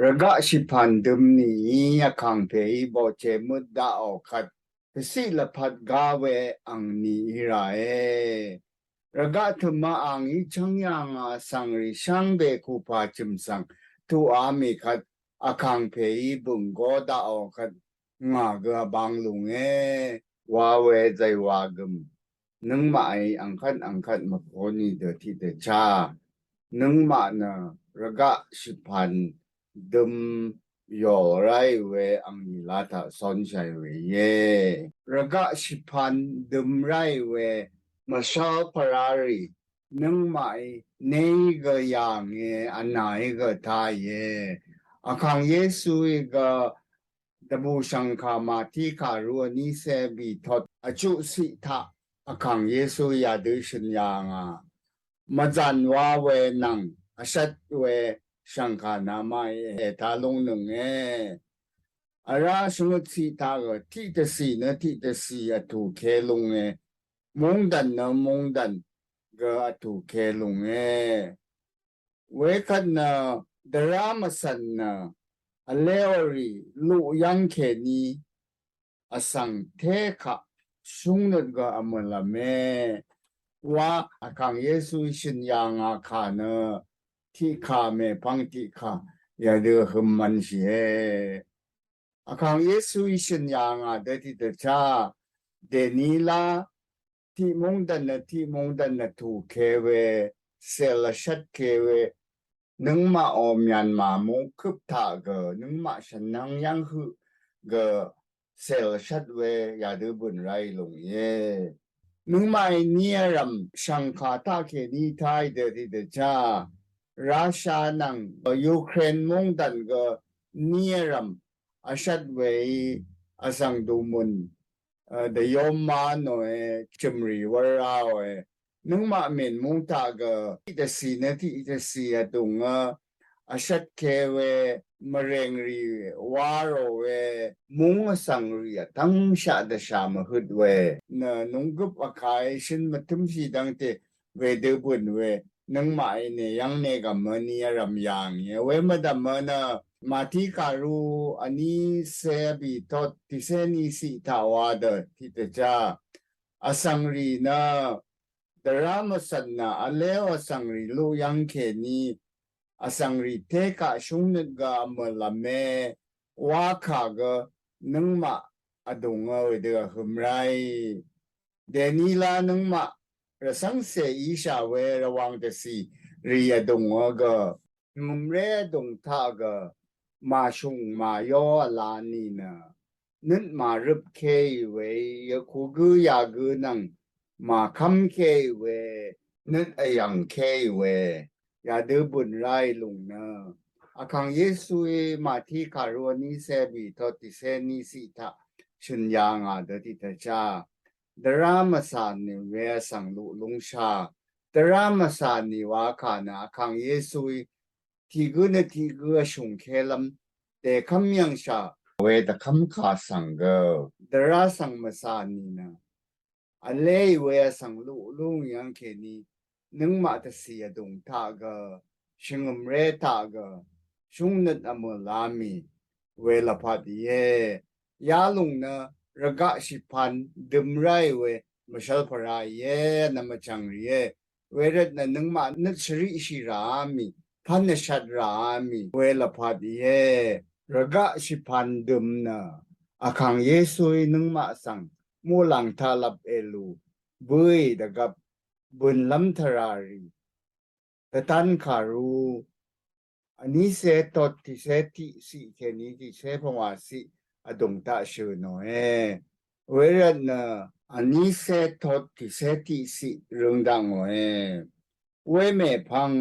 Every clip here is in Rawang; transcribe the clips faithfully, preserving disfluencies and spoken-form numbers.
Rvgaq shvpan døm nìí vkàngpèí boqce møt daqò kvt, tvsiq lvpat gá we ang nìí ràe. Rvgaq tø̀m angí chv́ng yà ngà vsvng rì shvngbe kupà chø̀m svng tuqá mì kvt, vkàngpèí bø̀ng gó daqò kvt, ngà gø vbang lùnge wa we zàywà gø̀m. Nøngmaqí angkvt angkvt mvko nì dø tiqdvchá. Nøngmaq nø rvgaq shvpan døm yòl ráì we angní lá taq sónshàì we íe. Rvgaq shvpan døm ráì we mvshv́l pvrá rì nøngmaqí neí gø yàngì, vnàí gø táìe. Vkàng Yesuí gø dvbù shv̀ngkà Màtí kàrú vnícé bìtot vchuqciq taq vkàng Yesuí yadø shø̀n yà ngà. Mvzàn wa we nvng vshvt we shv̀ngkà namaqí ètá lúngnønge. Vrá shvngøtciq taq gø tiqdvcì nø tiqdvcì vtùke lúnge. Mungdàn nø mungdàn gø vtùke lúnge. Wekvt nø dvrá mvcv̀n nø vléò rì luq yv́ng kèní vsvng té kaq shúngnøt gø vmø̀lv̀me wa vkàng Yesuí shø̀n yà ngà kà nø tiqkà mèpvng tiqkà yadø vhøm mvnshìe. Vkàng Yesuí shø̀n yà ngà dø tiqdvchá dèní lá tiq mungdàn nø tiq mungdàn nø tùke we, cèl vshvtke we, nøngmaqò Myanmar mungkøp taq gø nøngmaq shvnvng yv́ng høq gø cèl vshvt we yadø bø̀n ráì lúng íe. Nøngmaqí ní vrv̀m shv̀ngkà taqkèní táì dø tiqdvchá Russia nvng Ukraine mungdàn gø ní vrv̀m vshvt weí vsvng dvmø̀n dvyóm má nòe, chø̀mrì wv́r ráòe. Nøngmaq mènmúng taq gø tiqdvcì nø tiqdvcì vdùngø vshvtke we, mvrèngrì wá rò we, múng vsvngrì vtv́ngshaq dvshà mvhøt we nø nunggøp vkàí shøn mvtǿmshì dv́ngte wedø bø̀n we nøngmaqí nèyv́ng nègv̀mø ní vrv̀m yàngìe. We mvdv̀mø nø Màtí kàrú vnícé vbìtot tìcé níciq taq wa dø tiqdvchá vsvngrì nø dvrá mvcv̀n nø vléò vsvngrì luq yv́ng kèní vsvngrì té kaq shúngnøt gø vmø̀lv̀me wa kà gø nøngmaq vdùngø wedø vhøm ráì. Dèní lá nøngmaq rvcv́ngcè íshà we rvwàng dvcì rì vdùngø gø shvngø̀mré vdùng taq gø màshùng màyó vla nìnø nøt màrøpkeì we, yvkugǿ yagǿ nvng màkv́mkeì we, nøt vyv̀ngkeì we yadø bø̀n ráì lúng nø vkàng Yesuí Màtí kàrú vnícé bìtot tìcé níciq taq shø̀n yà ngà dø tiqdvchá dvrá mvcà nì we vsvng luq lúngshà. Dvrá mvcà nì wa kà nø vkàng Yesuí tiqgǿ nø tiqgǿ vshùngkelv́m dèkv́m yv̀ngshà we dvkv́m kà svng gø dvrá svng mvcà nì nø vléì we vsvng luq lúng yv́ng kèní nøngmaq dvcì vdùng taq gø shvngø̀mré taq gø shúngnøt vmø̀lá mì we lvpat íe. Yalùng nø rvgaq shvpan døm ráì we mvshv́l pvrá íe, nvmvchv̀ng rìe. Wervt nø nøngmaq nøt shvriqshì ràá mì, pv́n vshvt ràá mì we lvpat íe. Rvgaq shvpan døm nø vkàng Yesuí nøngmaq svng muqlàng taq lvp èlù bǿì dvgvp bø̀nlv́m tvrà rì dvtán kàrú vnícé tot tìcé tiqciq kèní tìcé pvngwàciq vdùng taq shø̀ nòe. Wervt nø vnícé tot tìcé tiqciq røng dakngòe. Wemèpvng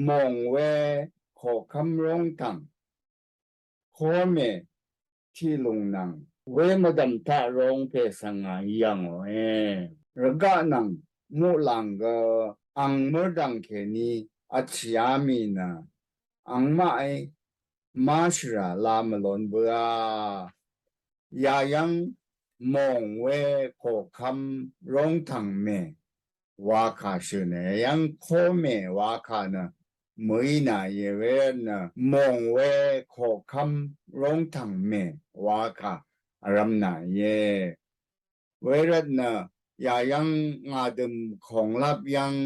mòng we kòkv́m róngtv̀ng kómè tiqlùng nvng wemvdv̀m taq rong pè svng ngà yv̀ngòe. Rvgaq nvng muqlàng gø ang mørdv̀ng kèní vtshìá mì nø angmaqí máshvrà la mvlon bǿà. Yayv́ng mòng we kòkv́m róngtv̀ng mè wakà shø̀n èyv́ng kómè wakà nø mø̀í nàìe, wervtnø mòng we koqkv́m róngtv̀ng mè wakà vrv̄m nàìe. Wervtnø yàyv́ng ngàdø̀m kònglap yv́ng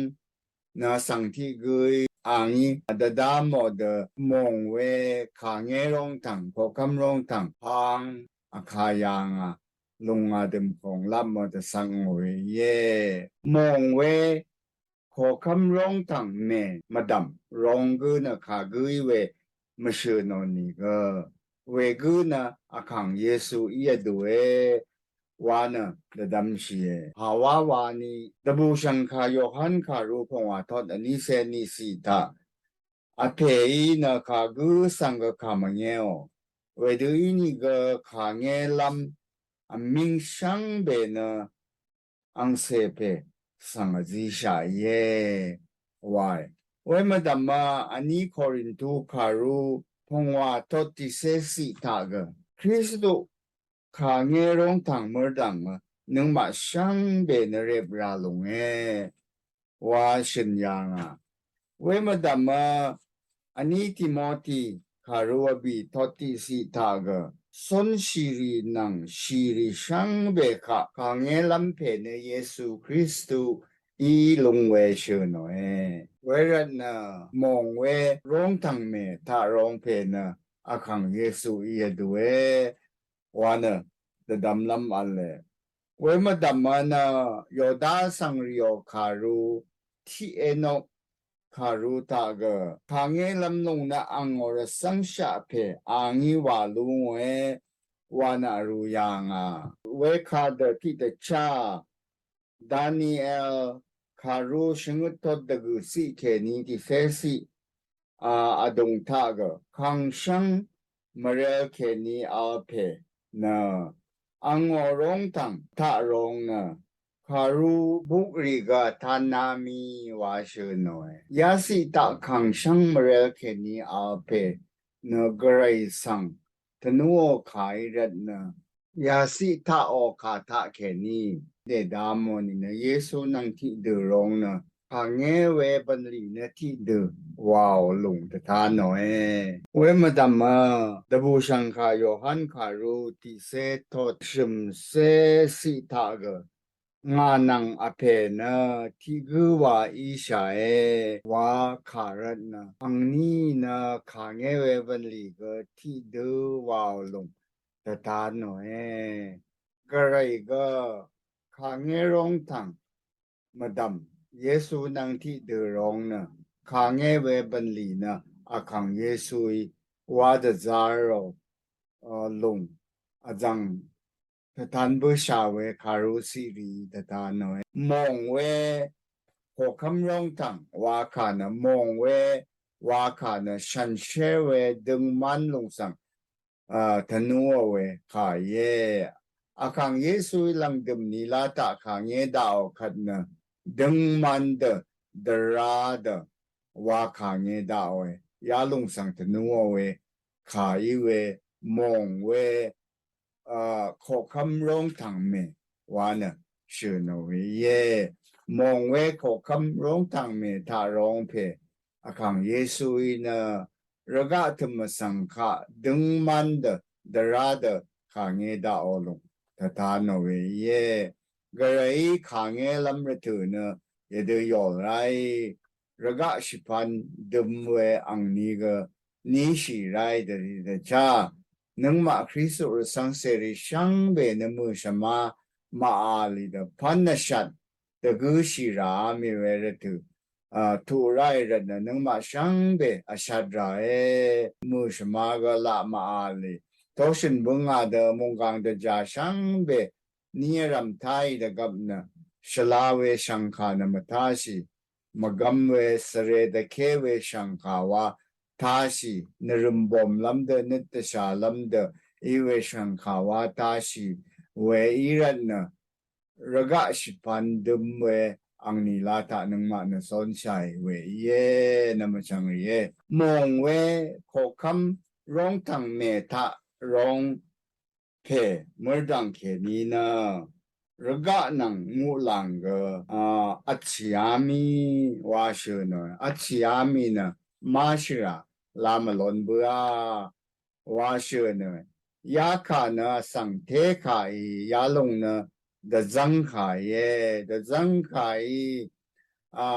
nø svng tiq gøí a ngí dvdá mò dø mòng we kàngé róngtv̀ng, koqkv́m róngtv̀ng pang vkà yà ngà lùng ngàdø̀m kònglap mò dvsvng ngò we íe. Mòng we koqkv́m róngtv̀ng mè mvdv̀m rong gǿ nø kàgǿí we mvshø̀ nò nìgø, wegǿ nø Vkàng Yesu í vdùe wa nø dvdvmshìe. Pàwá wani dvbùshv̀ngkà Yohan kàru pungwà tot vnícé niqciq taq, Vpèí nø kàgǿ svng gø kà mvngēò. Wedø ínìgø kàngélv́m vmíng shvngbe nø angcè pè svng vzishà íe wae. Wemvdv̀mø vní Korintu kàru pungwà tot tiqcé ciq taq gø, Kristu kàngé róngtv̀ng mørdv̀ngø nøngmaq shvngbe nvrep rà lúnge wa shø̀n yà ngà. Wemvdv̀mø vní Timoti kàru vbì tot tiqciq taq gø, cúnshìrì nvng shìrì shvngbe kaq kàngélv́m pè nø Yesu Kristu í lúng we shø̀ nòe. Wervtnø mòng we róngtv̀ng mè taq rong pè nø Vkàng Yesu í vdùe wa nø dvdvmlv́m v̄le. Wemvdv̀mø nø Yoda vsvng rìò kàru tiq enok kàru taq gø, kàngélv́m lúng nø angò rvcv́ngshaq pè a ngí wà lú ngòe wa nø vrū yà ngà. Wekadø tiqdvchá Daniel kàru shvngøt tot dvgø̀ ciq kèní tiqcé ciq a, vdùng taq gø kàngshv́ng mvrel kèní vl pè nø angò róngtv̀ng taq rong nø kàru bukrì gø vtana mì wa shø̀ nòe. Yaciq taq kàngshv́ng mvrel kèní vl pè nø gvray svng tvnúò kà í rvtnø yaciq taqò kà taq kèní dèda mò nìnø Yesu nvng tiqdø̀ rong nø kàngé we bv̀nlì nø tiqdø̀ wàò lùng dvta nòe. Wemvdv̀mø dvbùshv̀ngkà Yohan kàru tiqcé tot shø̀mcé ciq taq gø, ngà nvng Vpè nø tiqgǿ wa íshàe wa kà rvtnø angní nø kàngé we bv̀nlì gø tiqdø̀ wàò lùng dvta nòe. Gvray gø kàngé róngtv̀ng mvdv̀m Yesu nvng tiqdø̀ rong nø kàngé we bv̀nlì nø Vkàng Yesuí wa dvzarò, ø, lùng vzv̀ng tvtan bǿshà we kàru ciq rìí dvta nòe. Mòng we koqkv́m róngtv̀ng wakà nø, mòng we wakà nø shànshér we døngman lùng svng a, tvnúò we kà íe. Vkàng Yesuí lv̀ngdø̀m nìlá taq kàngé daqò kvt nø døngman dø dvrá dø wa kàngé daqòe. Yalùng svng tvnúò we kà í we mòng we, a, koqkv́m róngtv̀ng mè wa nø shø̀ nò we íe. Mòng we koqkv́m róngtv̀ng mè taq rong pè Vkàng Yesuí nø rvgaq tø̀m vsvng kaq døngman dø dvrá dø kàngé daqò lùng dvta nò we íe. Gvrayí kàngélv́m rvtø̀ nø yvdø yòl ráì rvgaq shvpan døm we angni gø níshì ráì dvrì dvchá nøngmaq Kristu rvcv́ng cèrì shvngbe nø mø̀shvma màà lì dø pv́n vshat dvgǿshì ràá mì we rvtø̀, a, tuq ráì rvtnø nøngmaq shvngbe vshat ràe. Mø̀shvma gø laq màà lì toshø̀n bǿngà dø mònggàng dvjà shvngbe ní vrv̀m táì dvgvp nø shvla we shv̀ngkà nø mvtáshì, mvgvm we svre dvké we shv̀ngkà wa táshì, nvrø̀m bòmlv́m dø nøt dvshàlv́m dø í we shv̀ngkà wa táshì we í rvtnø rvgaq shvpan døm we angni la taq nøngmaq nø cónshàì we íe, nvmvchv̀ng rìe. Mòng we koqkv́m róngtv̀ng mè taq rong pè mørdv̀ng kèní nø rvgaq nvng muqlàng gø, a, vtshìá mì wa shø̀ nò, vtshìá mì nø máshìrà la mvlon bǿà wa shø̀n nø, yakà nø vsvng tékàí, yalòng nø dvzv́ngkàí e, dvzv́ngkàí a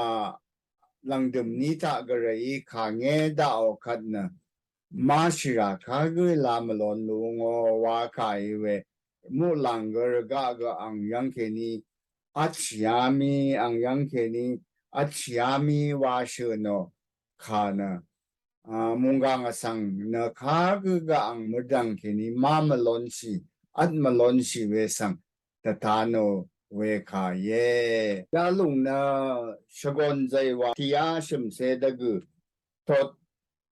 lv̀ngdø̀m ní taq gvrayí kàngé daqò kvt nø máshìrà kagǿ la mvlon lúngò wa kàí we, muqlàng gø rvgaq gø ang yv́ng kèní vtshìá mì, ang yv́ng kèní vtshìá mì wa shø̀nò kà nø a munggang vsvng nø kagǿ gø ang mørdv̀ng kèní má mvlonshì, vt mvlonshì we svng dvtanò we kà íe. Yalòng nø shvgon zaywa tìá shø̀mse dvgø̀ tot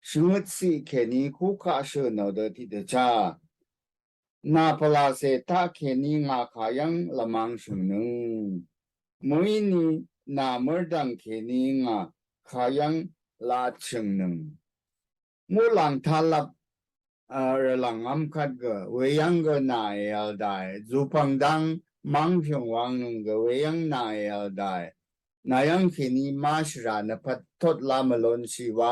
shvngøt ciq kèní kukaq shø̀nò dø tiqdvchá nà pvlacè taq kèní ngà kàyv́ng lvmang shø̀ngnøng. Mø̀íni nà mørdv̀ng kèní ngà kàyv́ng lat shø̀ngnøng. Muqlàng talvp a rvlv̀ngv́m kvt gø weyv́ng gø nà èvl dae, zùpv̀ng dang mv́ng pyø̀ng wangnøng gø weyv́ng nà èvl dae, nà yv́ng kèní máshìrà nvpvt tot la mvlonshì wa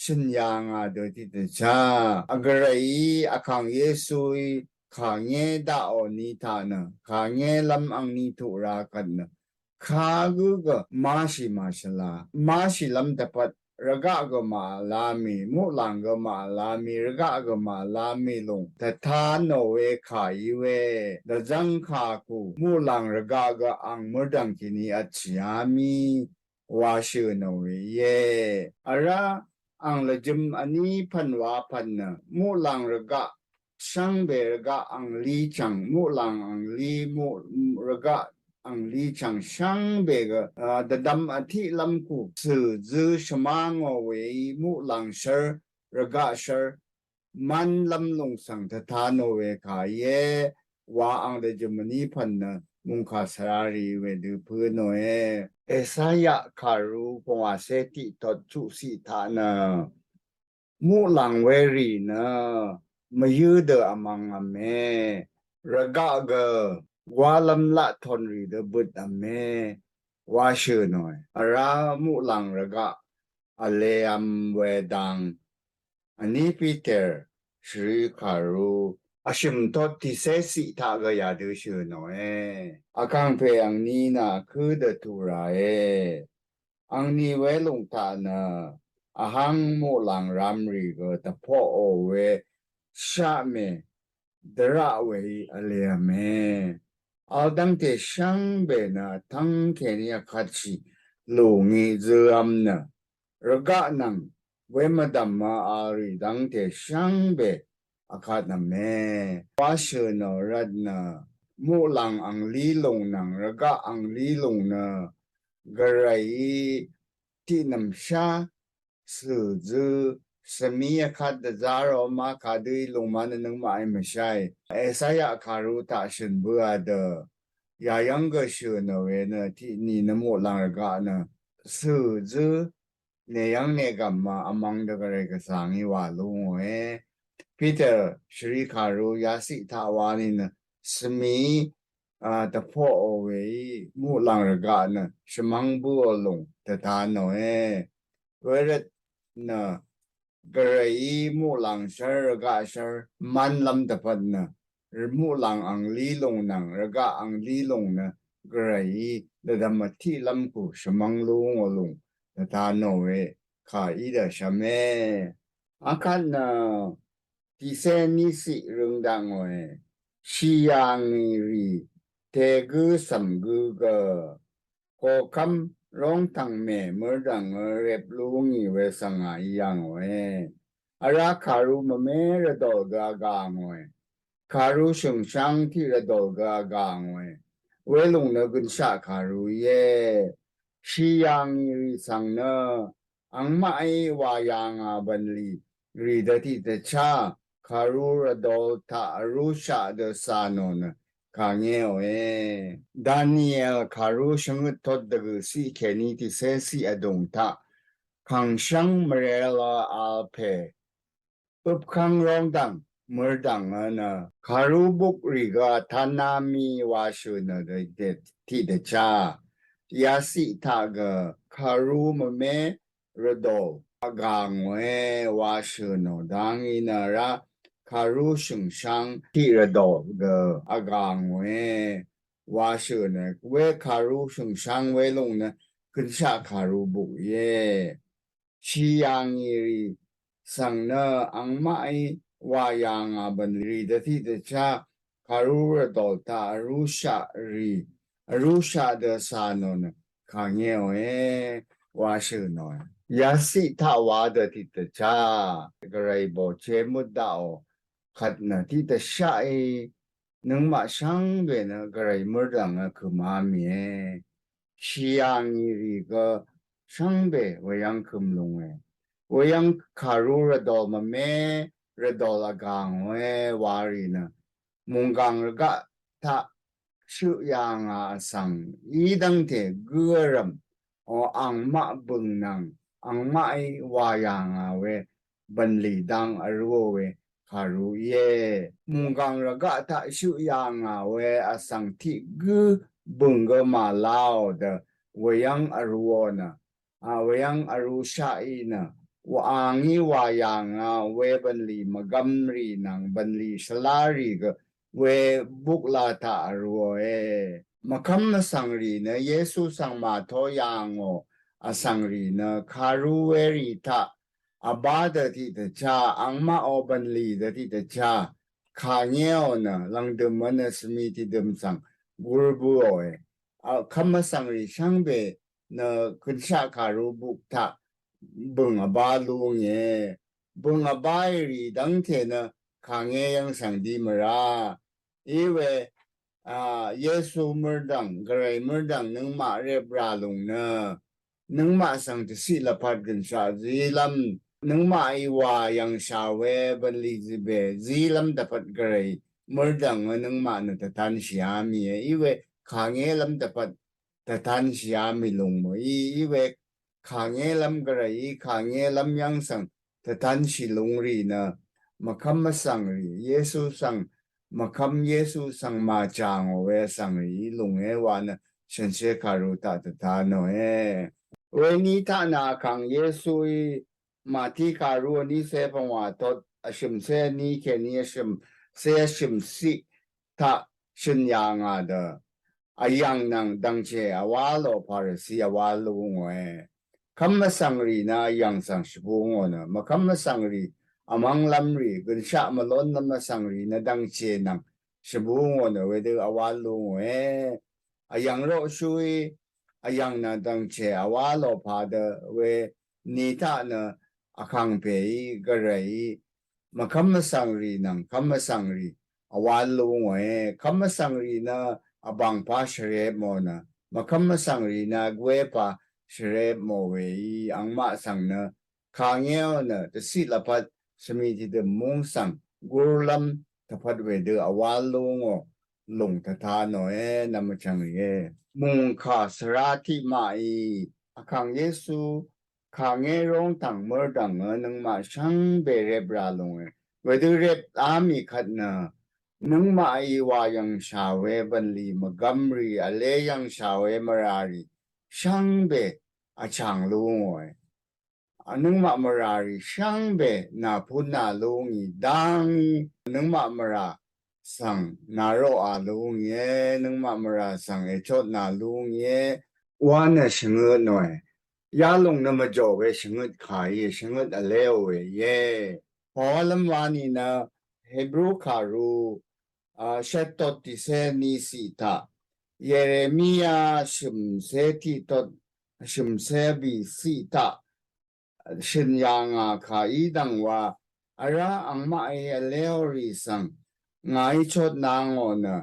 shø̀n yà ngà dø tiqdvchá. Vgvrayí, vkàng Yesuí kàngé daqò ní taq nø, kàngé lv́m angní tuq ra kvt nø, kagǿ gø máshì màshvla, máshìlv́m dvpvt rvgaq gø màvla mì, muqlàng gø màvla mì, rvgaq gø màvla mì lùng dvtanò we kà í we, dvzv́ngkà kù muqlàng rvgaq gø ang mørdv̀ng kèní vtshìá mì wa shø̀nò we íe. Vrá ang lvjøm vní pv̀n wa pv̀n nø muqlàng rvgaq shvngbe rvgaq angli chv̀ng, muqlàng angli, muq rvgaq angli chv̀ng shvngbe gø a dvdvm vtiqlv́m kù cø̀zø shvmá ngò weí muqlàng shv́r, rvgaq shv́r mv́nlv́m lùng svng dvtanò we kà íe wa ang dvjø̀m vní pv̀n nø mùngkà svrarì wedø pǿnòe. Esaya kàru pungwàcé tiqtot chuqciq taq nø muqlàng werì nø mvyǿ dø vmvng v̄me, rvgaq gø gwálv́m laq tònrì dø bøt v̄me wa shø̀nòe. Vrá muqlàng rvgaq vlev̄m we dang vní Piter shvri kàru vshø̀m tot tìcé ciq taq gø yadø shø̀nòe. Vkàngpè angní nà vkǿ dø tuq ràe. Angní welùng taq nø vháng muqlàng ramrì gø dvpoqò we shaqmè dvraq weí vlev̄me. Vl dv́ngte shvngbe nø vtv́ng kèní vkvtshì lù ngì zøv̄m nø rvgaq nvng wemvdv̀mø vlrì dv́ngte shvngbe vkvt nvme wa shø̀nò rvt nø muqlàng angli lùng nvng rvgaq angli lùng nø gvrayí tiqnv̀mshá cø̀zø svmí vkvt dvzá rò ma kadø í lùng ma nø nøngmaqí mvsháì. Esaya kàru taq shø̀n bǿà dø yayv́ng gø shø̀nò we nø tiqni nø muqlàng rvgaq nø cø̀zø nèyv́ng nègv̀m ma vmvng dø gvray gvzà ngí wà lú ngòe. Piter shvri kàru yaciq taq wani nø svmí a dvpoqò weí muqlàng rvgaq nø shvmv́ng bǿò lùng dvtanòe. Wervt nø gvrayí muqlàng shv́r rvgaq shv́r mv́nlv́m dvpvt nø muqlàng angli lùng nvng rvgaq angli lùng nø gvrayí dvdvm vtiqlv́m kù shvmv́ng lú ngò lùng dvtanò we kà í dvshvme. Akvt nø tìcé níciq røng dakngòe. Shì yà ngì rì tegǿ cv̀m gø gø koqkv́m róngtv̀ng mè mørdv̀ngø rep lú ngì we svng ngàí yà ngòe. Vrá kàru mvmé rvdòl gø vgà ngòe. Kàru shø̀ngshvng tiq rvdòl gø vgà ngòe. Welùng nø gønshaq kàru íe. Shì yà ngì rì svng nø angmaqí wà yà ngà bv̀nlì rì dø tiqdvchá kàru rvdol taq vrúshaq dø cà nò nø kàngéòe. Daniel kàru shvngøt tot dvgø̀ ciq kèní tìcé ciq vdùng taq kàngshv́ng mvrel vl pè øpkv́ng róngdv̀ng mørdv̀ngø nø kàru buk rì gø vtánná mì wa shø̀ nø dø tiqdvchá yaciq taq gø kàru mvmé rvdòl vgà ngòe wa shø̀ nò dangí nø rá kàrú shø̀ngsháng tiq rvdòl gø vgà ngòe wa shø̀ nø we kàrú shø̀ngsháng we lúng nø gønshaq kàrú buk íe. Shì yà ngì rì svng nø angmaqí wà yà ngà bv̀nlì dvtiq dvchá kàrú rvdòl taq vrúshaq rì vrúshaq dø cà nò nø kà ngéòe wa shø̀ nòe. Yaciq taq wa dø tiq dvchá gvray bòche møt daqò kvt nø tiq dvshaqí nøngmaq shvngbe nø gvray mørdv̀ng vkø̀má mìe. Shì yà ngì rì gø shvngbe weyv́ng kø̀m lúnge. Weyv́ng kàrú rvdòl mvme rvdòl vgà ngòe wa rì nø mùnggàng rvgaq taq shøq yà ngà vsvng í dv́ngte gǿ vrv̀m o angmaq bø̀ng nvng angmaqí wà yà ngà we bv̀nlì dang vrúò we kàrú íe. Mùnggàng rvgaq taq shøq yà ngà we vsvng tiq gǿ bø̀ng gø màláò dø weyv́ng vrúò nø a weyv́ng vrúshaqí nø wa angí wà yà ngà we bv̀nlì mvgvm rì nvng bv̀nlì shvlá rì gø we bukla taq vrúòe. Mvkv́m vsvng rì nø Yesu svng màtó yà ngò vsvng rì nø kàrú we rì taq vbá dø tiq dvchá angmaqò bv̀nlì dø tiq dvchá kà ngéò nø lv̀ngdø̀m nø svmi tiqdø̀m svng gur bǿòe. Vkv́m vsvng rì shvngbe nø gønshaq kàrú buk taq bø̀ng vbá lúnge. Bø̀ng vbáì rì dv́ngte nø kà ngé yv́ng svng dí mvrá. Iwe a Yesu mørdv̀ng gvray mørdv̀ng nøngmaq rep rà lúng nø nøngmaq svng dvciq lvpat gønshaq zílv́m nøngmaqí wà yv̀ngshà we bv̀nlì zìbè zílv́m dvpvt gvray mørdv̀ng nøngmaq nø dvtanshìá mìe. Iwe kà ngélv́m dvpvt dvtanshìá mì lúng mø̀í. Iwe kà ngélv́m gvrayí kà ngélv́m yv́ng svng dvtanshì lúng rì nø mvkv́m vsvng rì Yesu svng mvkv́m Yesu svng màjà ngò we vsvng rìí lúnge wa nø shànshér kàrú taq dvta nòe. Wení taq nø vkàng Yesuí Màtí kàrú vní cé pvngwà tot vshø̀m cé vní kèní vshø̀m cé vshø̀m ciq taq shø̀n yà ngà dø vyv̀ng nvng dv̀ngchè vwá lò Parisi vwá lú ngòe. Kv́m vsvng rì nø vyv̀ng svng shvbú ngò nø mvkv́m vsvng rì vmv́nglv́m rì gønshaq mvlónlv́m vsvng rì nø dv̀ngchè nvng shvbú ngò nø wedø vwá lú ngòe. Vyv̀ng roqshúí vyv̀ng nvng dv̀ngchè vwá lò padø we ni taq nø vkàngpèí gvrayí mvkv́m vsvng rì nvng kv́m vsvng rì vwá lú ngòe. Kv́m vsvng rì nø vbàngpá shvrep mò nø mvkv́m vsvng rì nø vgwepá shvrep mò weí angmaq svng nø kà ngéò nø dvciq lvpat svmi tiqdø̀m múng svng gurlv́m dvpvt wedø vwá lú ngò lúng dvta nòe nvm vchvng rìe. Mùngkà svrá tiqmaqí vkàng Yesu kà ngé róngtv̀ng mørdv̀ngø nøngmaq shvngbe rep rà lúnge. Wedø rep á mì kvt nø nøngmaqí wà yv̀ngshà we bv̀nlì mvgvm rì vlé yv̀ngshà we mvrà rì shvngbe vchàng lú ngòe. Nøngmaq mvrà rì shvngbe nàpún nà lú ngì dá ngí nøngmaq mvrà svng nàroqà lú ngìe, nøngmaq mvrà svng èchotnà lú ngìe wa nø shvngøt nòe. Yalòng nø mvjò we shvngøt kàí shvngøt vléò we íe. Pàwálv́m wa nìnø Hebru kàrú a shvt tot tìcé ni ciq taq Yeremia shø̀mcé tiq tot shø̀mcé bì ciq taq shø̀n yà ngà kà í dv̀ng wa vrá angmaqí vléò rì svng ngàí chotnà ngò nø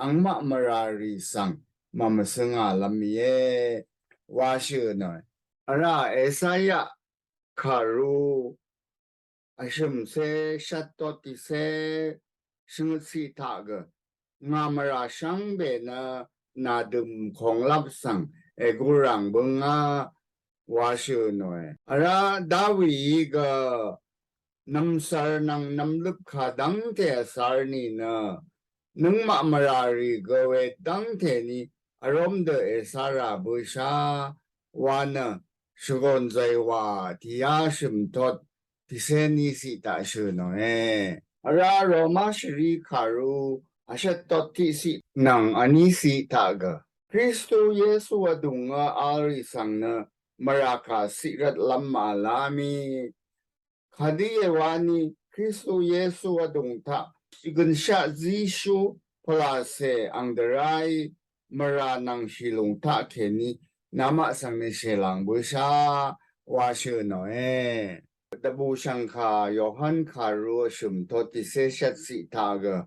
angmaq mvrà rì svng màmvsøngà lv́m íe wa shø̀ nòe. Vrá Esaya kàrú vshø̀mcé shvt tot tìcé shvngøt ciq taq gø ngà mvrà shvngbe nø nàdø̀m kònglap svng èguràng bǿngá wa shø̀ nòe. Vrá Dawií gø nv̀msvr nvng nv̀mløp kà dv́ngte vsvr nìnø nøngmaq mvrà rì gø we dv́ngte ni vróm dø ècá rà bǿshá wa nø shvgòn zàywà tìyá shø̀m tot tìcé ní ciq taq shø̀nòe. Vrá Roma shvri kàru vshvt tot tiqciq nvng vní ciq taq gø Kristu Yesu vdùngø alrì svng nø mvrà kà ciq rvtlv́m màvlá mì. Kadø íe wani Kristu Yesu vdùng taq gønshaq zíshú pvlacè ang dvráí mvrà nvng shìlùng taq kèní namaq svng nø shèlàng bǿshá wa shø̀nòe. Dvbù shv̀ngkà Yohan kàru vshø̀m tot tìcé shvt ciq taq gø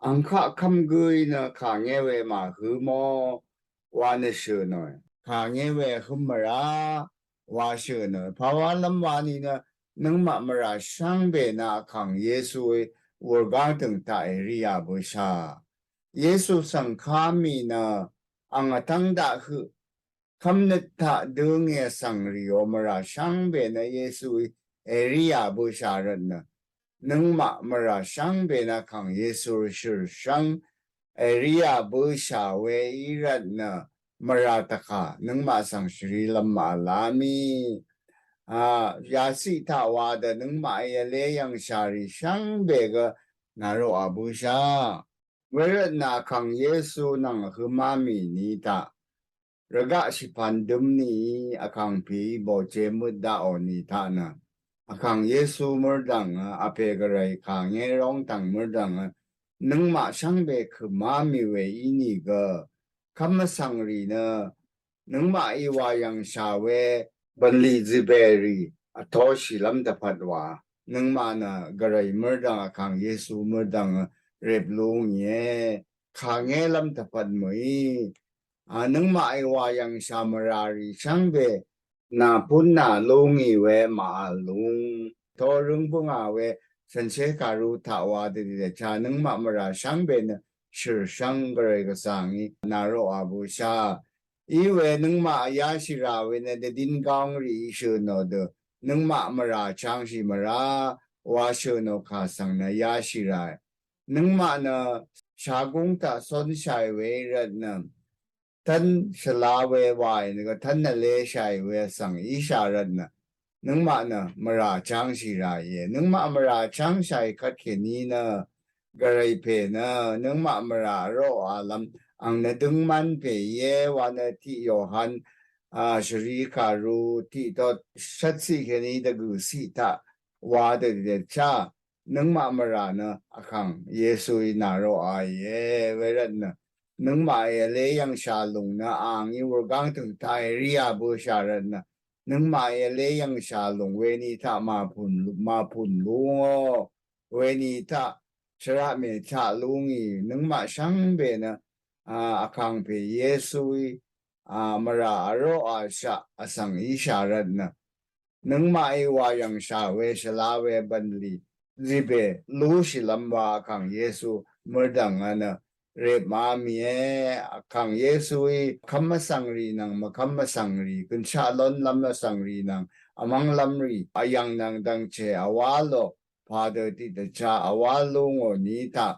ang kaq kv́m gǿí nø kàngé we màhǿ mò wa nø shø̀nòe. Kàngé we vhǿm mvrá wa shø̀nòe. Pàwálv́m wani nø nøngmaq mvrà shvngbe nø vkàng Yesuí wurgáng tø̀ng taq èríā bǿshà. Yesu svng ká mì nø ang vtv́ng daq høq kv́mnøt taq dø̄ngì vsvng rìò mvrà shvngbe nø Yesuí èríā bǿshà rvtnø nøngmaq mvrà shvngbe nø vkàng Yesu shø̀rshvng èríā bǿshà we í rvtnø mvrà tvkà nøngmaq svng shvrilv́m màvlá mì. A, yaciq taq wa dø nøngmaqí vlé yv̀ngshàrì shvngbe gø nàroqà bǿshà. Wervtnø vkàng Yesu nvng vhø̄má mì ni taq rvgaq shvpan dø̄m nìí vkàngpèí bòje møt daqò ni taq nø vkàng Yesu mørdv̀ngø vpè gvray kàngé róngtv̀ng mørdv̀ngø nøngmaq shvngbe kø̀má mì we ínìgø kv́m vsvngrì nø nøngmaqí wà yv̀ngshà we bv̀nlì zìbèrì vtoshìlv́m dvpvt wa nøngmaq nø gvray mørdv̀ng vkàng Yesu mørdv̀ngø rep lú ngìe. Kàngélv́m dvpvt mø̀í a nøngmaqí wà yv̀ngshà mvràrì shvngbe nàpún nà lú ngì we màvl lúng. Torǿng bǿngà we shànshér kàru taq wa dø dvchá nøngmaq mvrà shvngbe nø shø̀rshvng gvray gvsvngí nàroqà bǿshà. Iwe nøngmaq yashìrà we nø dvdín gáongrìí shø̀nò dø nøngmaq mvrà changshì mvrá wa shø̀nò kà svng nø yashìràe. Nøngmaq nø shagúng taq cónshàì we í rvtnø tv́n shvlá we wàì nø gø tv́n vléshàì we vsvng íshà rvtnø nøngmaq nø mvrà changshì ràìe. Nøngmaq mvrà changshàì kvt kèní nø gvray pè nø nøngmaq mvrà vroqàlv́m ang nø døngman pè íe wa nø tiq Yohan a shvri kàru tiq tot shvt ciq kèní dvgø̀ ciq taq wa dø dvchá nøngmaq mvrà nø vkàng Yesuí nàroqàìe. Wervtnø nøngmaqí vlé yv̀ngshà lùng nø angí wurgáng tø̀ng taq èríā bǿshà rvtnø nøngmaqí vlé yv̀ngshà lùng weni taq màpùn lú màpùn lú ngò weni taq shvraq mèchaq lú ngì nøngmaq shvngbe nø a vkàngpè Yesuí a mvrà vroqàshaq vsvng íshà rvtnø nøngmaqí wà yv̀ngshà we shvlá we bv̀nlì zìbè lúshìlv́m wa vkàng Yesu mørdv̀ngø nø rep má mìe. Vkàng Yesuí kv́m vsvngrì nvng mvkv́m vsvngrì gønshaq lónlv́m vsvngrì nvng vmv́nglv́mrì vyv̀ng nvng dvngchè vwá lò padø tiqdvchá vwá lú ngò ni taq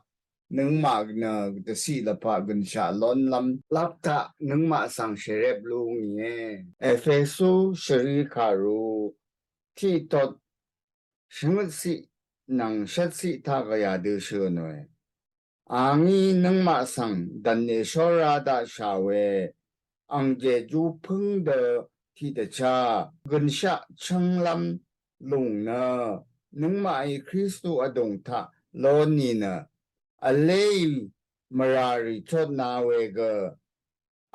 nøngmaq nø dvciq lvpat gønshaq lónlv́m lap taq nøngmaq svng shèrep lú ngìe. Epesu shvri kàru tiq tot shvngøt ciq nvng shvt ciq taq gø yadø shø̀nòe. Angí nøngmaq svng dv̀n èshóra daqshà we ang jejú pǿng dø tiqdvchá gønshaq chv́nglv́m lùng nø nøngmaqí Kristu vdùng taq ló nìnø vléì mvràrì chotna we gø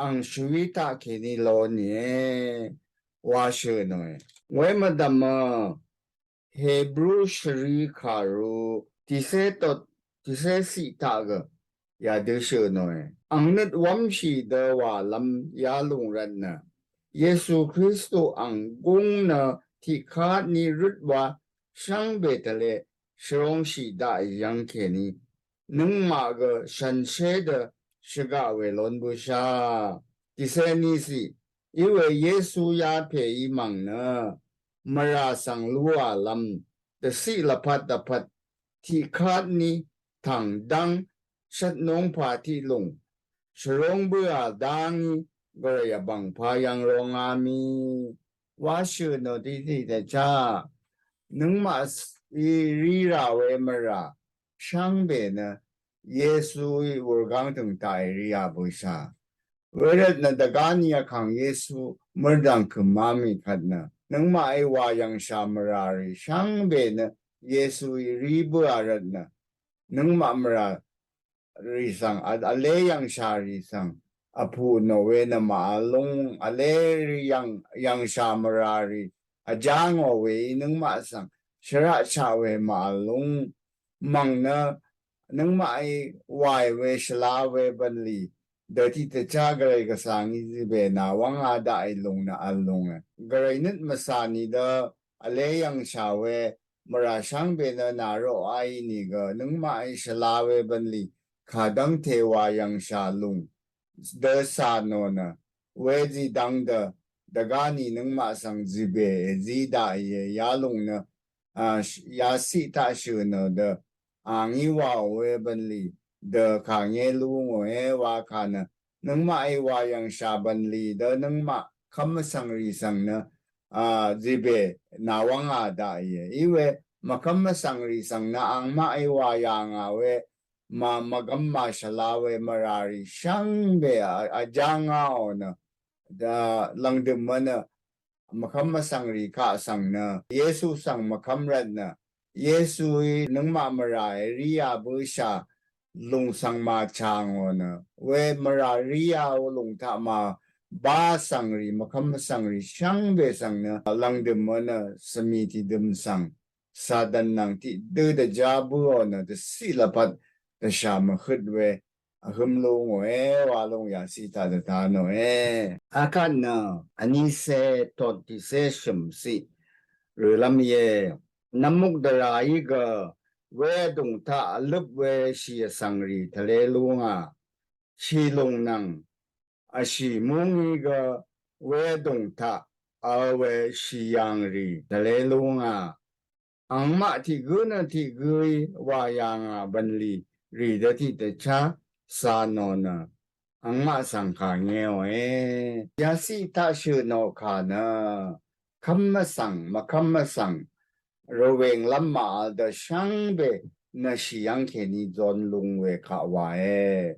ang shvwí taq kèní ló nìe wa shø̀nòe. Wemvdv̀mø Hebru shvri kàru tiqcé tot tiqcé ciq taq gø yadø shø̀nòe. Ang nøt wv́mshì dø wàlv́m yalùng rvtnø Yesu Kristu ang gúng nø tiqkvt ní røt wa shvngbe tvle shvróngshì daqì yv́ng kèní nøngmaq gø shànshér dø shvgaq we lón bǿshà. Tiqcé ní ciq iwe Yesu yapèí mv̀ng nø mvrà svng lúàlv́m dvciq lvpat dvpvt tiqkvt ní tv̀ng dv́ng shvt nungpà tiq lùng shvrúng bǿà dá ngí gvray vbv̀ngpà yv̀ng rongá mì. wa shø̀n ò tiqtiq dvchá nøngmaq í rí rà we mvrà shvngbe nø Yesuí wurgáng tø̀ng taqì rí a bøshà. Wervt nø dvgáni Vkàng Yesu mørdv̀ng kø̀má mì kvt nø nøngmaqí wà yv̀ngshà mvrà rì shvngbe nø Yesuí rí bǿà rvt nø nøngmaq mvrà rì svng vlé yv̀ngshà rì svng vpù nò we nø màvl lúng vlé rì yv̀ngshà mvrà rì vjá ngò weí nøngmaq svng shvraqshaq we màvl lúng mv̀ng nø nøngmaqí wàì we shvla we bv̀nlì dø tiqdvchá gvray gvsvng í zibè nàwv́ngā daqì lùng nø vl lúnge. Gvray nøt mvsà nìdø vlé yv̀ngshà we mvrà shvngbe nø nàroqáí nìgø nøngmaqí shvla we bv̀nlì kàdv́ngte wà yv̀ngshà lùng dø cà nò nø wezì dvng dø dvgáni nøngmaq svng zibè èzí daqìe. Yalùng nø a yaciq taq shø̀n ò dø a ngí wàò we bv̀nlì dø kà ngé lú ngòe wa kà nø nøngmaqí wà yv̀ngshà bv̀nlì dø nøngmaq kv́m vsvng rì svng nø a zibè nàwv́ngā daqìe. Iwe mvkv́m vsvng rì svng nø angmaqí wà yà ngà we mvgvm màshvla we mvrà rì shvngbe vjá ngáò nø dvlv̀ngdø̀m nø mvkv́m vsvng rì kaq svng nø Yesu svng mvkv́m rvt nø Yesuí nøngmaq mvrà rí a bǿshà lùng svng màchà ngò nø we mvrà rí a lùng taq màbá vsvng rì mvkv́m vsvng rì shvngbe svng nø lv̀ngdø̀m nø svmì tìdøm svng Satan nvng tiqdǿ dvjá bǿò nø dvciq lvpat dvshà mvhøt we vhøm lú ngòe wa lúng yaciq taq dvta nòe. Akvt nø vnícé tot tiqcé shø̀mciq rølv́m íe. Nvmuk dvrayí gø wedùng taq vløp we shì vsvng rì tvlé lú ngà shì lùng nvng vshì mú ngí gø wedùng taq vl we shì yàng rì tvlé lú ngà. Angmaq tiq gǿ nø tiq gǿí wà yà ngà bv̀nlì rì dø tiqdvchá cà nò nø angmaq svng kà ngéòe. Yaciq taq shø̀n ò kà nø kv́m vsvng mvkv́m vsvng rvwènglv́m màvl dø shvngbe nø shì yv́ng kèní zon lung we kaq wàe.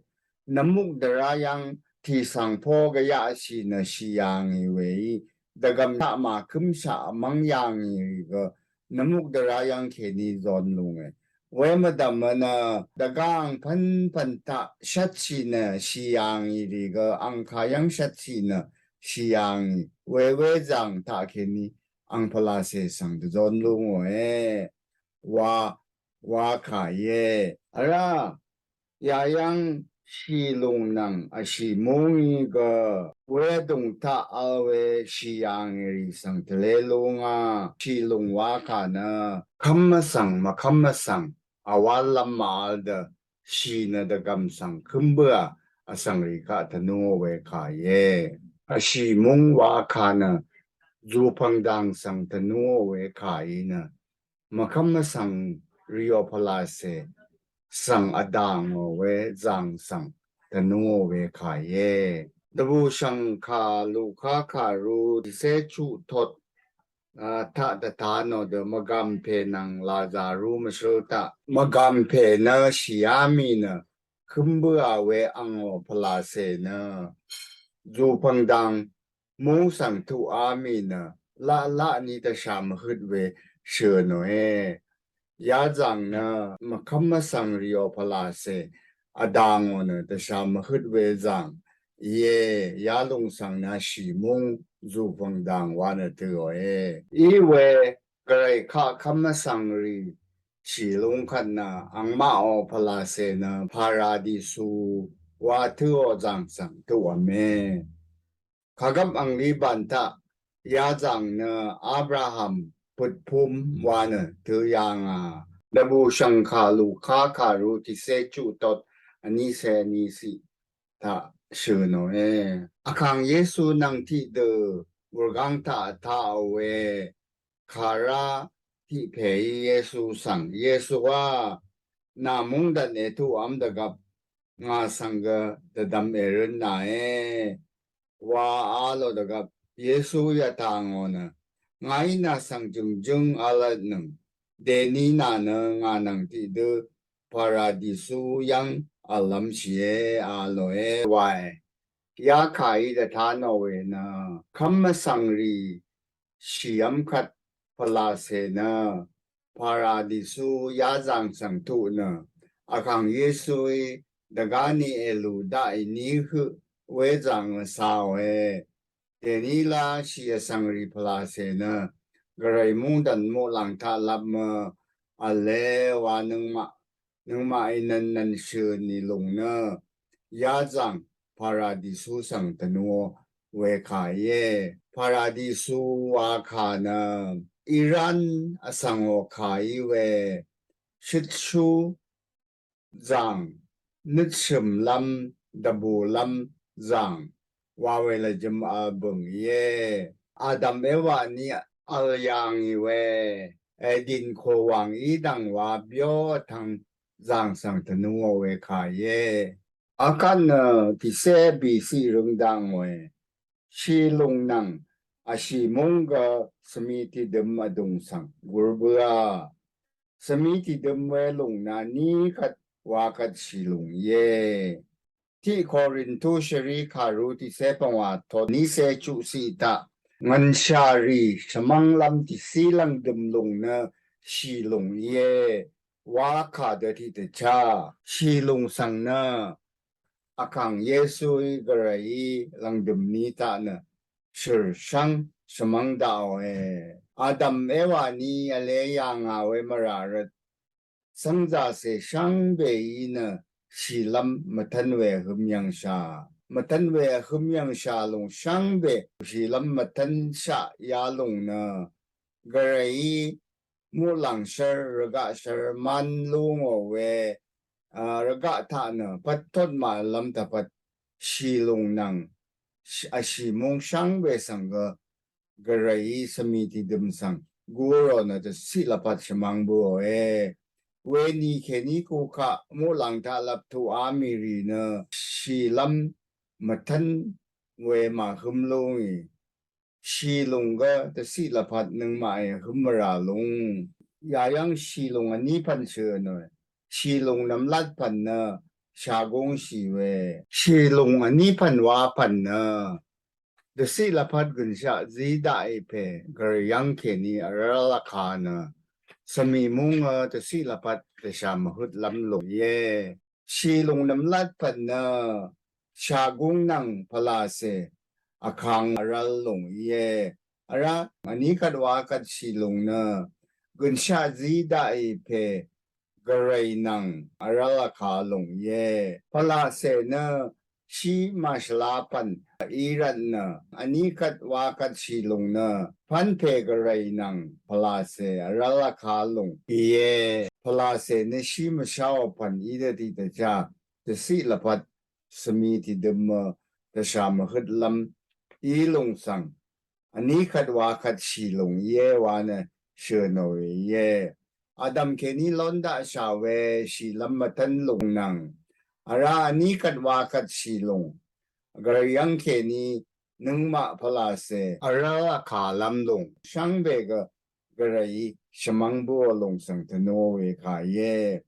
Nvmuk dvrá yv́ng tìsvng pó gvyaqshì nø shì yà ngì weí dvgv̀m taq màkǿmshaq vmv́ng yà ngì rì gø nvmuk dvrá yv́ng kèní zon lunge. We mvdv̀m nø dvgá ang pv́npv̀n taq shvtshì nø shì yà ngì rì gø ang kà yv́ng shvtshì nø shì yà ngì we wezàng taq kèní ang pvlacè svng dvzon lú ngòe wa wa kà íe. Vrá yayv́ng shì lùng nvng vshì mú ngí gø wedùng taq vl we shì yà ngì rì svng tvlé lú ngà. Shì lùng wa kà nø kv́m vsvng mvkv́m vsvng vwálv́m màvl dø shì nø dvgv̀m svng kǿm bǿà vsvng rì kaq tvnúò we kà íe. Vshì mú wa kà nø zùpv̀ng dàng svng tvnúò we kà í nø mvkv́m vsvng rìò pvlacè svng vdà ngò we zàng svng tvnúò we kà íe. Dvbùshv̀ng kà Luka kàru tiqcé chuq tot a taq dvta nò dø mvgàmpè nvng Lazaru mvshǿl taq mvgàmpè nø shìá mì nø kǿm bǿà we angò pvlacè nø zùpv̀ng dàng mú svng tuqá mì nø laqlaq ni dvshà mvhøt we shø̀ nòe. Yazàng nø mvkv́m vsvng rìò pvlacè vdà ngò nø dvshà mvhøt we zàng íe. Yalùng svng nø shì mú zùpv̀ng dàng wa nø tø̀òe. Í we gvray kaq kv́m vsvng rì shì lúng kvt nø angmaqò pvlacè nø Paradisu wa tø̄ò zàng svng tuqv̄me. Kàgvp angli bàn taq yazàng nø Abraham pøtpum wa nø tø̄ yà ngà. Dvbùshv̀ng kà Luka kàru tiqcé chuq tot vnícé vníciq taq shø̀ nòe. Vkàng Yesu nvng tiqdø wurgáng taq vtaqò we kàrá tiq pèí Yesu svng, Yesuá, nà mungdv̀n ètuqvm dvgvp ngà svng gø dvdvm èrøn nàe wa a lò dvgvp Yesu yvtà ngò nø, ngàí nà svng jø̀ngjǿng v̄l vtnøng, dèní nà nø ngà nvng tiqdø Paradisu yv́ng v̀llv́mshìe a lòe wae. Yakàí dvta nò we nø, kv́m vsvngrì shìv́m kvt pvlàcè nø Paradisu yazàng svng tuq nø, vkàng Yesuí dvgáni èlù daqì ní høq wezàng vsàòe. Dèní lá shì vsvngrì pvlàcè nø, Gvray mungdv̀n muqlàng taq lap mø v̄le wa nøngmaq nøngmaqí nvnnvn shø̀n nì lùng nø, yazàng Paradisu svng tvnuò we kà íe. Paradisu wa kà nø, Iran vsvngò kà í we, shøtshú zàng, nøtshø̀mlv́m, dvbùlv́m zàng wa we lvjøm vbø̀ng íe. Adam Ewa ní vl yà ngì we, èdìn kò wàng í dv̀ng wa byó vtvng zàng svng tvnuò we kà íe. Akvt nø tìcé bìciq røng dakngòe. Shìlùng nvng vshì múng gø svmi tìdøm vdùng svng gur bǿà. Svmi tìdøm we lùng nø ní kvt wa kvt shìlùng íe. Tiq Korintu shvrì kàru tìcé pvngwà tot nícé chuqciq taq, ngv̀nshà rì shvmv́nglv́m tìcí lv̀ngdø̀m lùng nø shìlùng íe wa kà dø tiqdvchá. Shìlùng svng nø vkàng Yesuí Gvrayí lv̀ngdø̀m ní taq nø shø̀rshv́ng shvmv́ng daqòe. Adam Ewa ní vle yà ngà we mvrà rvt, cv́ngzàcè shvngbeí nø shìlv́m mvtv́n we vhøm yv̀ngshà, mvtv́n we vhøm yv̀ngshà lùng shvngbe shìlv́m mvtv́nshaq yalùng nø, Gvrayí muqlàng shv́r, rvgaq shv́r mv́n lú ngò we, a, rvgaq taq nø pvt tot màvlv́m tvpvt shìlùng nvng, sh-, vshì múng shvngbe svng gø Gvrayí svmi tìdøm svng gurò nø dvciq lvpat shvmvng bøòe. Weni kèní kukaq muqlàng taq lvp tuqá mì rì nø shìlv́m mvtv́n we màhøm lú ngì. Shìlùng gø dvciq lvpat nøngmaqí vhøm mvrà lùng. Yayv́ng shìlùng vní pv̀n shø̀nòe. Shìlùng nvmlat pv̀n nø shagúng shì we. Shìlùng vní pv̀n wa pv̀n nø dvciq lvpat gø̀nshaq zí daqì pè Gvray yv́ng kèní vrv́l vkà nø, svmì múng gø dvciq lvpat dvshà mvhøtlv́m lùng íe. Shìlùng nvmlat pv̀n nø shagúng nvng pvlàcè vkang vrv́l lùng íe. Vrá vní kvt wa kvt shìlùng nø gø̀nshaq zí daqì pè Gvray nvng vrv́l vkà lùng íe. Pvlàcè nø shí màshvla pv̀n í rvt nø vní kvt wa kvt shìlùng nø pv́npè Gvray nvng pvlàcè vrv́l vkà lùng íe. Pvlàcè nø shí mvsháò pv̀n í dø tiqdvchá dvciq lvpat svmi tìdøm mø dvshà mvhøtlv́m í lùng svng vní kvt wa kvt shìlùng íe wa nø shø̀nò we íe. Adam kèní lón daqshà we shìlv́m mvtv́n lùng nvng, vrá vní kvt wa kvt shìlùng, Gvray yv́ng kèní nøngmaq pvlàcè vrv́l vkàlv́m lùng shvngbe gø Gvrayí shvmv́ng bǿò lùng svng tvnuò we kà íe.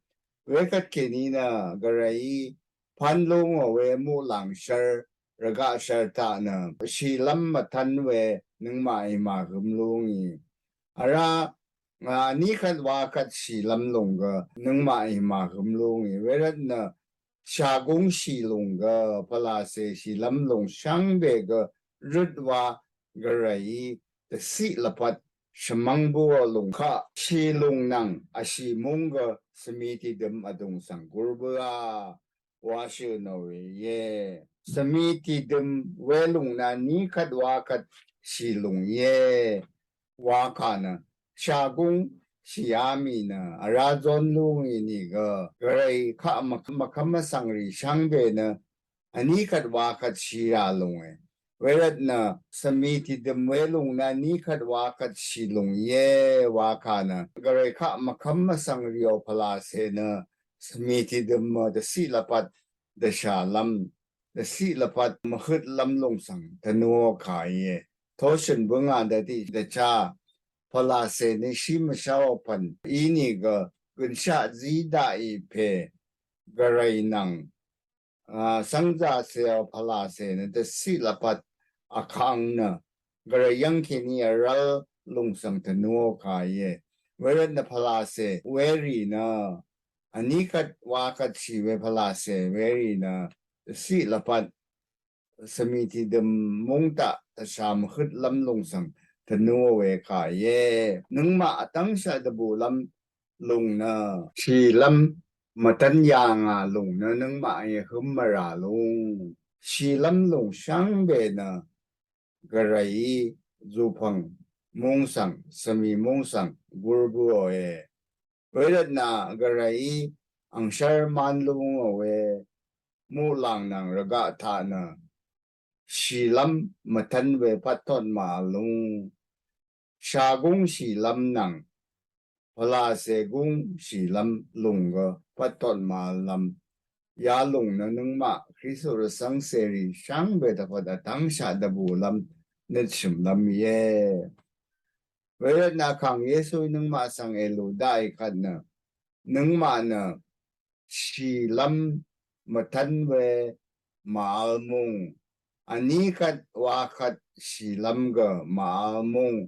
Wekvt kèní nø Gvrayí pv́n lú ngò we muqlàng shv́r, rvgaq shv́r taq nø shìlv́m mvtv́n we nøngmaqí màhøm lú ngì. Vrá, a, vní kvt wa kvt shìlv́m lùng gø nøngmaqí màhøm lú ngì. Wervt nø shagúng shìlùng gø pvlàcè shìlv́m lùng shvngbe gø røt wa Gvrayí dvciq lvpat shvmv́ng bǿò lùng kaq shìlùng nvng vshì múng gø svmi tìdøm vdùng svng gur bǿà wa shø̀nò we íe. Svmi tìdøm welùng nø vní kvt wa kvt shìlùng íe. Wa kà nø shagúng shìá mì nø vrá zón lú ngì nìgø Gvray kaq mvk-, mvkv́m vsvngrì shvngbe nø vní kvt wa kvt shì rà lùnge. Wervt nø svmi tìdøm welùng nø vní kvt wa kvt shì lùng íe wa kà nø Gvray kaq mvkv́m mvsvng rìò pvlàcè nø svmi tìdøm mø dvciq lvpat dvshàlv́m, dvciq lvpat mvhøtlv́m lùng svng tvnuò kà íe. Toshøn bønga dvdi dvcha pvlase nø shí mvsháò pvn inìgø gønshaq zí daqì pè gvray nvng a, svngzase o pvlase nø dvsiq lvpat akang nø gvray yvngkeni aral lungsvng tvnuo ka ye. Wervt nø pvlase weri nø ani kat wa kat shi we pvlase weri nø dvsiq lvpat svmi tidøm mungtaq tvsha mvhøt lvm lungsvng tvnuo we ka ye. Nøngmaq vtvngshaq dvbu lvm lung nø shìlv́m mvtv́n yà ngà lung nø nøngmaq í høm mvrà lung. Shìlv́m lung shvngbe nø gvrayí zùpv̀ng múng svng svmì múng svng gur bøòe. Wervt nø gvrayí angshv́r mán lúngò we muqlàng nvng rvgaq taq nø shìlv́m mvtv́n we pvttot màvl lúng. Shagúng shìlv́m nvng pvlase gúng shìlv́m lùng gø pvttot màvl lv́m. Yalùng nø nøngmaq Kristu rvcv́ng cèrì shvngbe dvpvt vtv́ngshaq dvbù lv́m nøtshø̀m lv́m íe. Wervt nø vkàng Yesuí nøngmaq svng èlù daqì kvt nø nøngmaq nø shìlv́m mvtv́n we màvl mùng. Vní kvt wa kvt shìlv́m gø màvl mùng.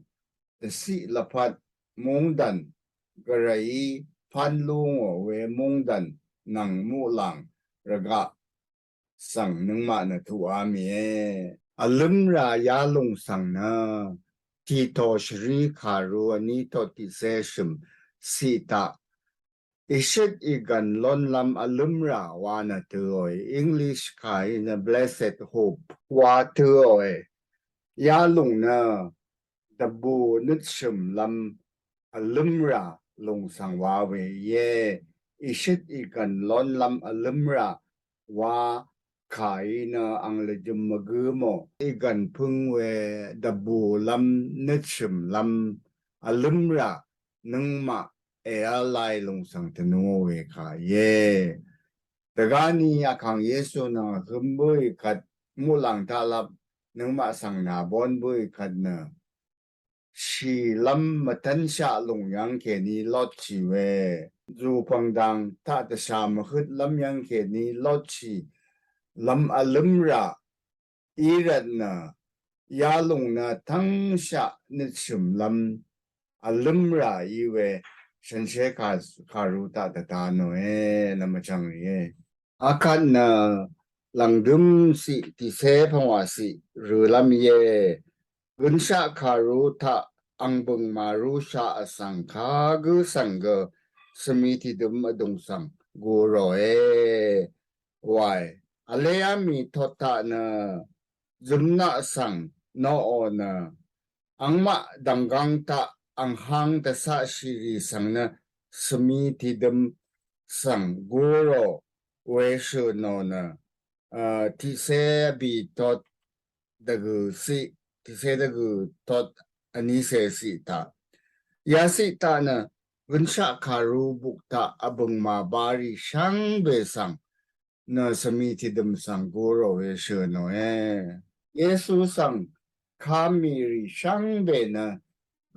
Dvciq lvpat mungdv̀n gvrayí pán lúngò we mungdv̀n nvng muqlàng rvgaq svng nøngmaq nø tuqá mìe. Vlǿmrà yalùng svng nø Tito shvrí kàru vní tot tiqcé shø̀m ciq taq ìshøt ìgv̀n lónlv́m vlǿmrà wa nø tøòe. English kàí nø blessed hope wa tøòe. Yalùng nø dvbù nøtshø̀mlv́m vlǿmrà lùng svng wa we íe. Ìshøt ìgv̀n lónlv́m vlǿmrà wa kàí nø ang lvjøm mvgǿ mò. Ìgv̀n pø̄ng we dvbùlv́m nøtshø̀mlv́m vlǿmrà nøngmaq èv́l lai lùng svng tvnuò we kà íe. Dvgáni vkàng Yesu nvng vhøm bǿì kvt muqlàng taqlap nøngmaq svng nàbón bǿì kvt nø shìlv́m mvtv́nshaq lùng yv́ng kèní lotshì we. Zùpv̀ng dang taq dvshà mvhøtlv́m yv́ng kèní lotshìlv́m vlǿmrà í rvt nø yalùng nø tv́ngshaq nøtshø̀mlv́m vlǿmrà í we shànshér kà, kàru taq dvda nòe, nvmvchv̀ng rìe. Akvt nø lv̀ngdǿm ciq tiqcé pvngwà ciq rølv́m íe. Gønshaq kàru taq ang bø̀ng màrúshaq vsvng kagǿ svng gø svmi tìdøm vdùng svng gu ròe. Wae, vléá mì tot taq nø zømnaq svng noqò nø angmaq dv̀nggvng taq anghang dvcaqshìrì svng nø svmi tìdøm svng gu rò we shø̀ nò nø, a, tiqcé vbì tot dvgø̀ ciq, tiqcé dvgø̀ tot vnícé ciq taq. Yaciq taq nø gønshaq kàru buk taq vbø̀ng màbarì shvngbe svng nø svmi tìdøm svng gu rò we shø̀ nòe. Yesu svng kamìrì shvngbe nø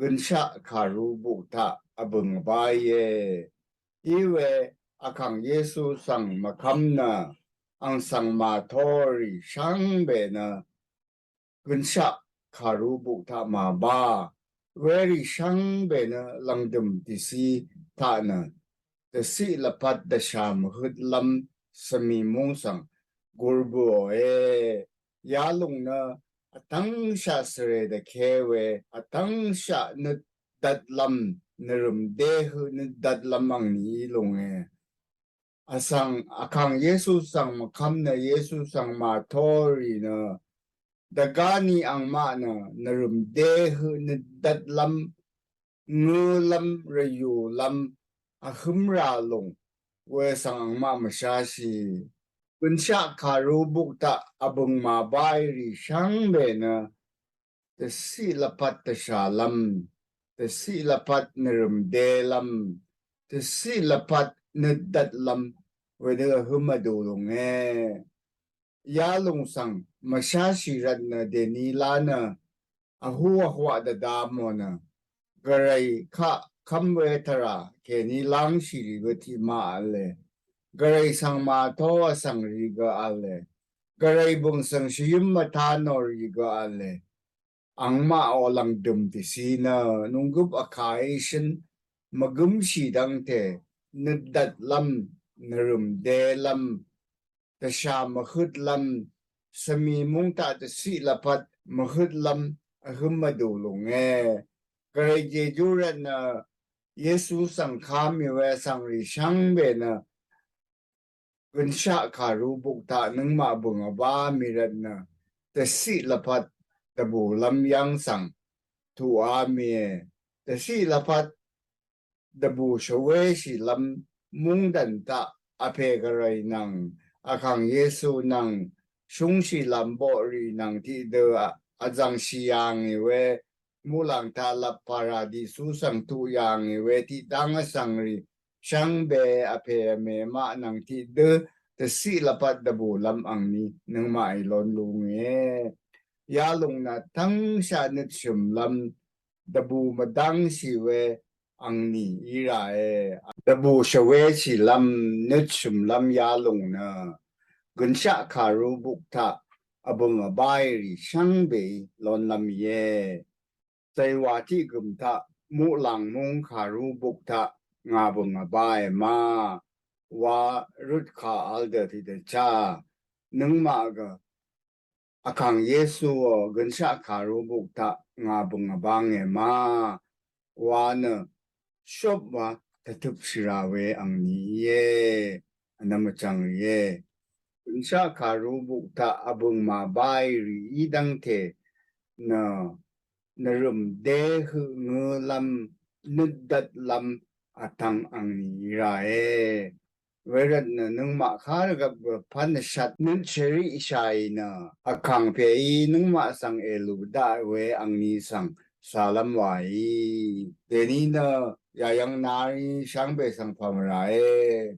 gønshaq kàru buk taq vbø̀ng vbá íe. Iwe vkàng Yesu svng mvkv́m nø ang svng màtorì shvngbe nø gønshaq kàru buk taq màbá. Werì shvngbe nø lv̀ngdø̀m dvci taq nø dvciq lvpat dvshà mvhøtlv́m svmi múng svng gur bøòe. Yalùng nø vtv́ngshaq svrè dvké we vtv́ngshaq nøt dvtlv́m nvrø̀m dé høq nøt dvtlv́m angni í lùnge. Vsvng vkàng Yesu svng mvkv́m nø Yesu svng màtorì nø dvgáni angmaq nø nvrø̀m dé høq nøt dvtlv́m ngølv́m rvyùlv́m vhǿmrà lùng we svng angmaq mvsháshì. Gønshaq kàru buk taq vbø̀ng màbáì rì shvngbe nø dvciq lvpat dvshàlv́m, dvciq lvpat nvrø̀m délv́m, dvciq lvpat nøt dvtlv́m wedø vhǿm vdu lùnge. Yalùng svng mvsháshì rvt nø dèní lá nø vhú vhwaq dvdvm ò nø, Gvray kaq kv́m we tvrà kèní lángshì rì gø tiqmaq v̄le. Gvray svng màtó vsvng rì gø v̄le. Gvray bø̀ng svng shvyǿm mvtá nò rì gø v̄le. Angmaq ò lv̀ngdø̀m tìci nø nunggøp vkàí shøn mvgǿmshì dv́ngte nøtdvtlv́m, nvrø̀m délv́m, dvshà mvhøtlv́m, svmì múng taq dvciq lvpat mvhøtlv́m vhǿm vdù lùnge. Gvray jejú rvtnø Yesu svng kamì we vsvngrì shvngbe nø gønshaq kàru buk taq nøngmaq bø̀ng vbá mì rvtnø dvciq lvpat dvbùlv́m yv́ng svng tuqá mìe. Dvciq lvpat dvbù shvwéshìlv́m múngdv̀n taq vpè Gvray nvng, vkàng Yesu nvng, shúngshìlv́m boqrì nvng tiqdø vzv̀ngshì yà ngì we, muqlàng taq lvp paradisu svng tuq yà ngì we tiqdv́ng vsvngrì shvngbe vpè vmè maq nvng tiqdø dvciq lvpat dvbùlv́m angni nøngmaqí lon lú ngìe. Yalùng nø tv́ngshaq nøtshø̀mlv́m dvbù mvdv́ngshì we angni í ràe. Dvbù shvwéshìlv́m nøtshø̀mlv́m yalùng nø gønshaq kàru buk taq vbø̀ng vbáì rì shvngbeí lonlv́m íe. Zàywà tiq gø̀m taq muqlàng múng kàru buk taq ngà bø̀ng vbáì ma wa røtkà vl dø tiqdvchá nøngmaq gø vkàng Yesuò gønshaq kàru buk taq ngà bø̀ng vbá ngè ma wa nø shop wa dvtøp shvrà we angni íe. Vnvm vchv̀ng rìe. Gønshaq kàru buk taq vbø̀ng màbáì rì í dv́ngte nø nvrø̀m dé høq ngǿlv́m nøtdvtlv́m vtvng angni í ràe. Wervtnø nøngmaq kárvgvp gø pv́n vshat nøt shvriqshàì nø vkàng pèí nøngmaq svng èlù daq we angni svng càlv́m wàí. Dèní nø yàyvng narí shvngbe svng pv̀m ràe.